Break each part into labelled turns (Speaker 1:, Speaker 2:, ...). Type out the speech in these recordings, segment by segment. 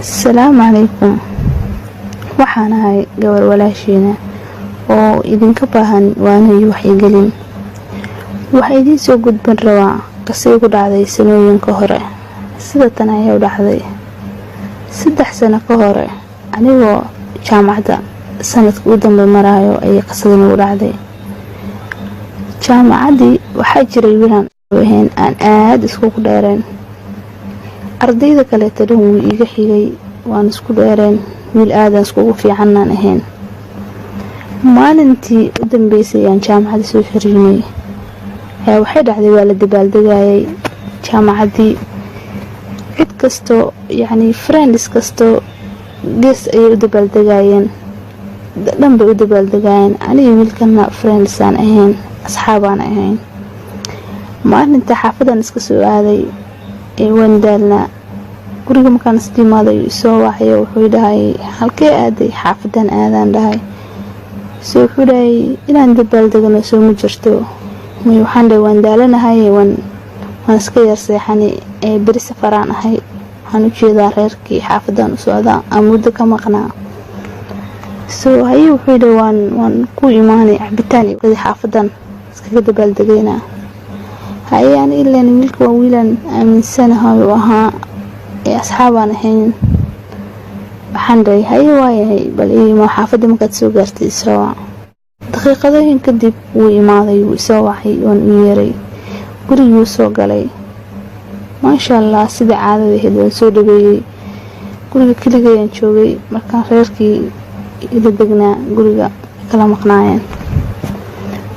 Speaker 1: Asalaamu calaykum. Waxaan ahay gabar walaashiina oo idinka baahan waano iyo waxyigelin. Waxaa idiin soo gudbin rabaa qiso igu dhacday sanooyinka hore. Sida tan ayaa u dhacday 3 sano ka hore, anigoo jaamacadda sanadka u dambe maraayo ayay qisadan igu dhacday. Jaamacaddii waxaa jiray wiilaan ahayn aan aada iskugu dheereen. Ardayda kaleeta dhan wuu iiga xigay, waan isku dheereen, wiil aadan iskugu fiicanaan ahayn. Maalintii u dambeysay aan jaamacadda soo xiriirnay ayaa waxay dhacday, waa la dabaaldegayay jaamacaddii. Cid kastoo, yacni friends kastoo, gees ayay u dabaaldegayeen, dhan bay u dabaaldegayeen. Aniga wiilkana friends aan ahayn, asxaabaan ahayn. Maalinta xaafadan iska soo aaday ee waan daalnaa. Guriga markaan isla imaaday isoo wacayo, wuxuu dhahay, "Halkee aaday?" "Xaafadan aadaan," dhahay. So wuxuu dhahay, "Inaan dabaaldegno soo ma jirto?" May, waxaan dhahay, "Waan daalanahay, waan iska yar seexani ee beri safaraan ahay. Waxaan ujeedaa reerkii, xaafadan u socdaa aan muddo ka maqnaa." So haye, wuxuu dhahay, waan ku imaanay, cabitaan iyo xaafadan iskaga dabaaldegaynaa." Haye, ani ilan wiilka waa wiilaan aaminsanahay uu ahaa ee asxaabaan ahayn. Waxaan dhahay, "Haye, waayahay, bal iimo xaafadda markaad soo gaartay, isoo wac." Daqiiqadooyin kadib wuu imaaday, wuu isoo wacay, waan u yeeray, guriguu soo galay. Maasha Allah, sida caadada ahayd waan soo dhaweeyey. Guriga keligayaan joogay markaan, reerkii ila degnaa guriga kala maqnaayeen.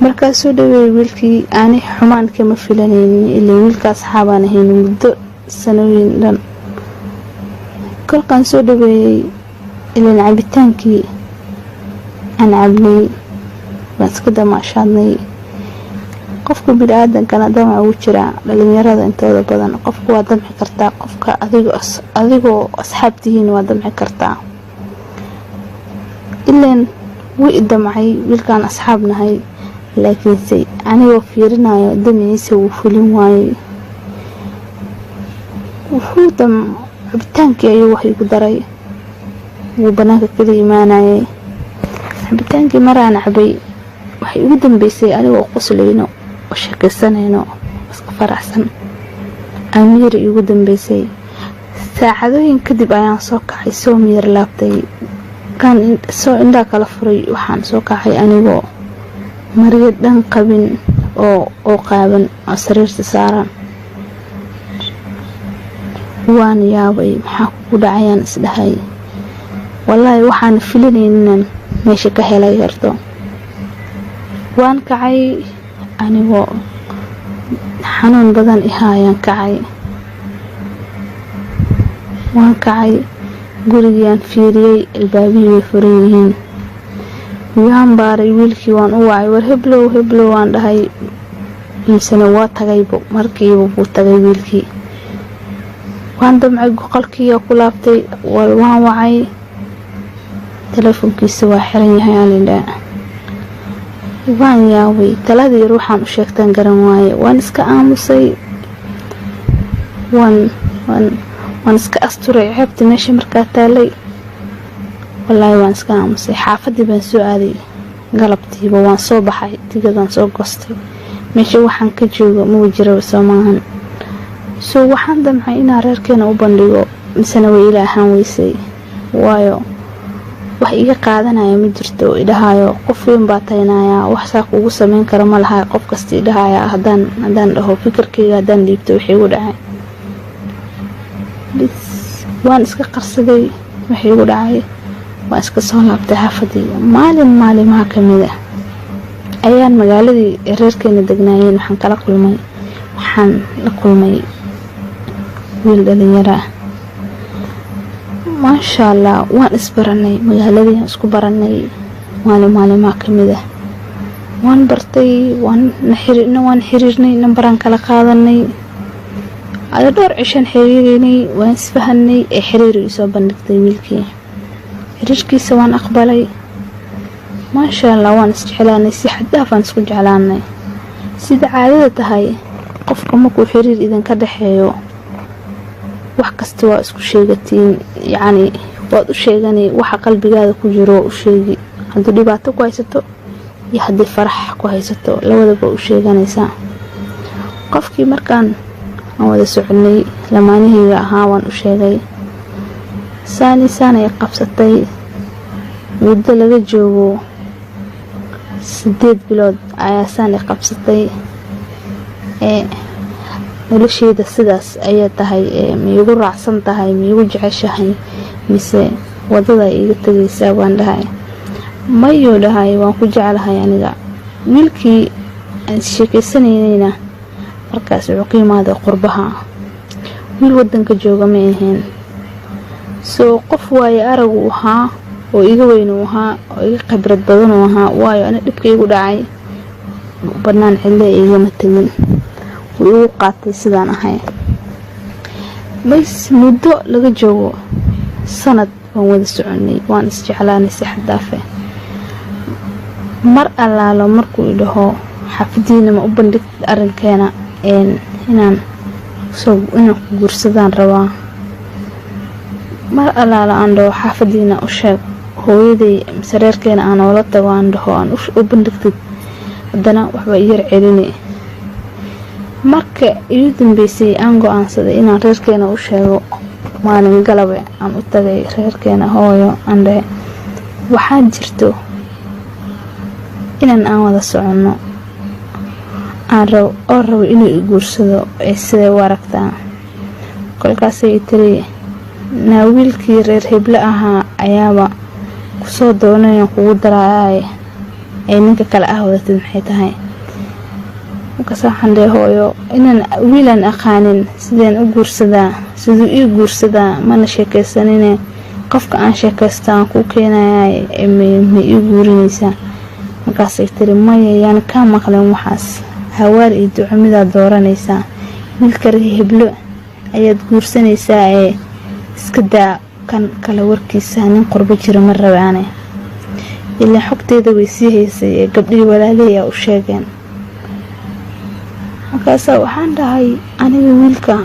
Speaker 1: Markaa soo dhaweeyey wiilkii, ani xumaan kama filanaynin, ilaa wiilka asxaabaan ahayn muddo sanooyin dhan. Kolkaan soo dhaweeyey, ilaan cabitaankii aan cabnay, waan iska damaashaadnay. Qofka bini-aadankana damac ugu jiraa, dhalinyarada intooda badan qofka waa damci kartaa, qofka adigoo asxaab tihiin waa damci kartaa. Ilaan wuu i damcay wiilkaan asxaab nahay, laakiinse anigoo fiirinayo damaciisa wuu fulin waayey. Wuxuu cabitaankii ayuu wax igu daray, wuu banaanka kala imaanayay. Cabitaankii maraan cabay, waxay ugu dambeysay anigoo qoslayno oo sheekaysanayno, iska faraxsan, amiir iigu dambeysay. Saacadooyin kadib ayaan soo kacay, soo miyir laabtay, soo indhaa kala furay. Waxaan soo kacay anigoo maryo dhan qabin oo qaaban oo sariirta saaran. Waan yaabay. "Maxaa kugu dhacayaan?" isdhahay. Wallaahi waxaan filanayninan meesha ka helay horto. Waan kacay, anigoo xanuun badan ihaayaan kacay. Waan kacay, gurigiiaan fiiriyey, albaabihii way furan yihiin. Waan baaray wiilkii, waan u wacay, "War heblow, heblow," waan dhahay. Misena waa tagaybo, markiiba buu tagay wiilkii. Waan damcay, qolkiiyaa ku laabtay, waan wacay, teleefonkiisa waa xiran yahay alidhaa. Waan yaabay, taladii ruuxaan u sheegtaan garan waaye. Waan iska aamusay, waan iska asturay ceebta meesha markaa taalay. Wallaahi waan iska aamusay. Xaafadii baan soo aaday galabtiiba, waan soo baxay, tigadaan soo goostay. Meesha waxaan ka joogo maba jiraba, soo maahan? So waxaan damcay inaan reerkeena u bandhigo, misena way ila ahaan weysay, waayo wax iga qaadanaya ma jirto oo idhahayo, "Qof weyn baa taynayaa, wax saa kugu sameyn kara ma laha." Qof kasta idhahaya haddaan dhaho fikirkayga, haddaan dhiibto wixii igu dhacay, waan iska qarsaday wixii igu dhacay. Waan iska soo laabtay xaafadii. Maalin maalimaha kamid ah ayaan magaaladii reerkeena degnaayeen waxaan kala kulmay, waxaan la kulmay wiil dhalinyaro ah. Maasha Allah, waan isbaranay, magaaladii aan isku baranay. Maalin maalimaha kamid ah waan bartay, waan xiriirnay, nambaraan kala qaadanay. Ada dhowr cishaan xiriireynay, waan isfahanay. Ee xiriir ii soo bandhigtay wiilkii, xiriirkiisa waan aqbalay. Maasha Allah, waan isjeclaanay, si xad dhaaf aan isku jeclaanay. Sida caadada tahay, qofka markuu xiriir idinka dhexeeyo Wax kasta waa isku sheegatiin, yacni waad u sheegani waxa qalbigaada ku jiro, waa u sheegi. Hadduu dhibaato ku haysato iyo haddii farax ku haysato, labadaba u sheeganaysaa. Qofkii markaan aan wada soconay, lamaanihayga ahaa, waan u sheegay saani saanay qabsatay. Muddo laga joogo 8 bilood ayaa saani qabsatay. Ee nolosheeda sidaas ayaa tahay. Maigu raacsan tahay? Maigu jeceshahay mise wadada iiga tegaysaa? Baan dhahay. Mayuu dhahay, waan ku jeclahay aniga. Wiilkii aan sheekeysanaynayna markaas wuxuu ka imaaday qurbaha, wiil wadanka jooga ma ahayn. Soo qof waaye aragu ahaa oo iga weyn uu ahaa oo iga khibrad badan uu ahaa, waayo ani dhibka igu dhacay banaan cidle igama tegin, wuu igu qaatay sidaan ahay. Bas, muddo laga joogo sanad waan wada soconay, waan isjeclaanay si xad dhaafe. Mar allaalo markuu idhaho xaafadiina ma u bandhigtid arrinkeena, inaan ku guursadaan rabaa, mar allaalo aan dhaho xaafadiina u sheeg hooyaday mise reerkeena aan oola tago, aan dhaho aan u bandhigtid, haddana waxba iyar celini. Marka igu dambeysay aan go-aansaday inaan reerkeena u sheego, maalin galabe aan u tagay reerkeena. Hooyo, aan dhahe, waxaa jirto inaan aan wada soconno aan rabo oo rabo inuu i guursado, ee siday u aragtaa? Kolkaasay tiri, naa wiilkii reer heble ahaa ayaaba kusoo doonayaan kugu daraayaye, ee ninka kale ah wadatid maxay tahay? Markaas waxaan dhahay, hooyo, inaan wiilaan aqaanin sideen u guursadaa? Siduu ii guursadaa? Mana sheekaysanine, qofka aan sheekaysta aan kuu keenaya, ma ii guurinaysaa? Markaasay tiri, maya, yaan kaa maqlin waxaas. Hawaar iyo duco midaad dooranaysaa? Wiilka reer heblo ayaad guursanaysaa ee iska daa kan kale warkiisa. Nin qurbo jiro ma rabaane. Ilaa xogteeda way sii haysay ee gabdhihii walaalihii u sheegeen. Markaasa waxaan dhahay, aniga wiilka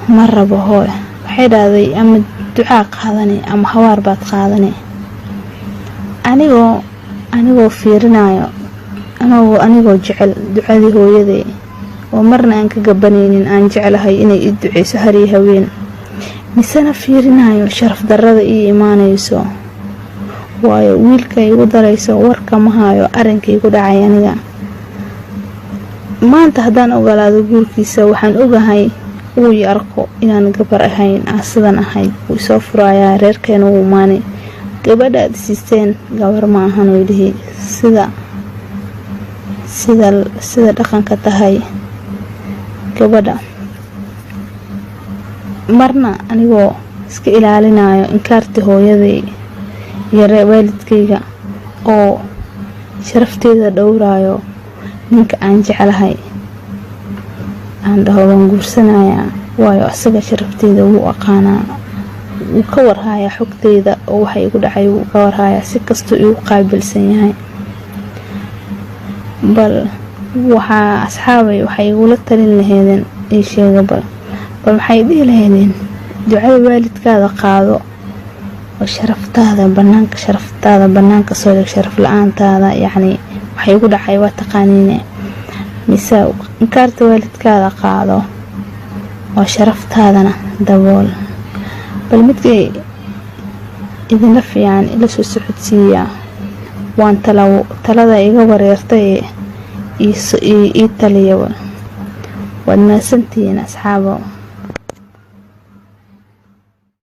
Speaker 1: ma rabo, hooy. Waxay dhahday, ama ducaa qaadani ama hawaar baad qaadani. Anigoo fiirinayo, anigoo jecel ducadii hooyaday oo marna aan ka gabanaynin, aan jeclahay inay ii duceyso har iyo haween, misena fiirinayo sharaf darada ii imaanayso, waayo wiilka igu darayso warka ma hayo arrinka igu dhacay aniga. Maanta haddaan ogolaado guurkiisa, waxaan ogahay uu i arko inaan gabar ahayn, aan sidan ahay, wuu isoo furayaa, reerkeena wuu imaanay, gabadha aad siisteen gabar ma ahan uu dhihi, sida dhaqanka tahay gabadha. Marna anigoo iska ilaalinayo inkaartii hooyaday iyo waalidkayga oo sharafteeda dhowraayo, ninka aan jeclahay aan dhaho waan guursanayaa, waayo asaga sharafteeda wuu aqaanaa, wuu ka warhayaa xogteyda oo waxa igu dhacay wuu ka warhayaa, si kastuu igu qaabilsan yahay. Bal waxaa asxaabay waxay igula talin laheedeen ii sheega. Bal maxay dhihi laheedeen? Ducada waalidkaada qaado oo sharaftaada banaanka, sharaftaada banaanka soo dhig, sharaf la-aantaada, yacni waxay igu dhacay waa taqaaniine, mise inkaarta waalidkaada qaado oo sharaftaadana dabool? Bal midkay idinla fiican ila soo socodsiiya. Waan talada iga wareertay, ii taliya. Waad mahadsantihiin, asxaabo.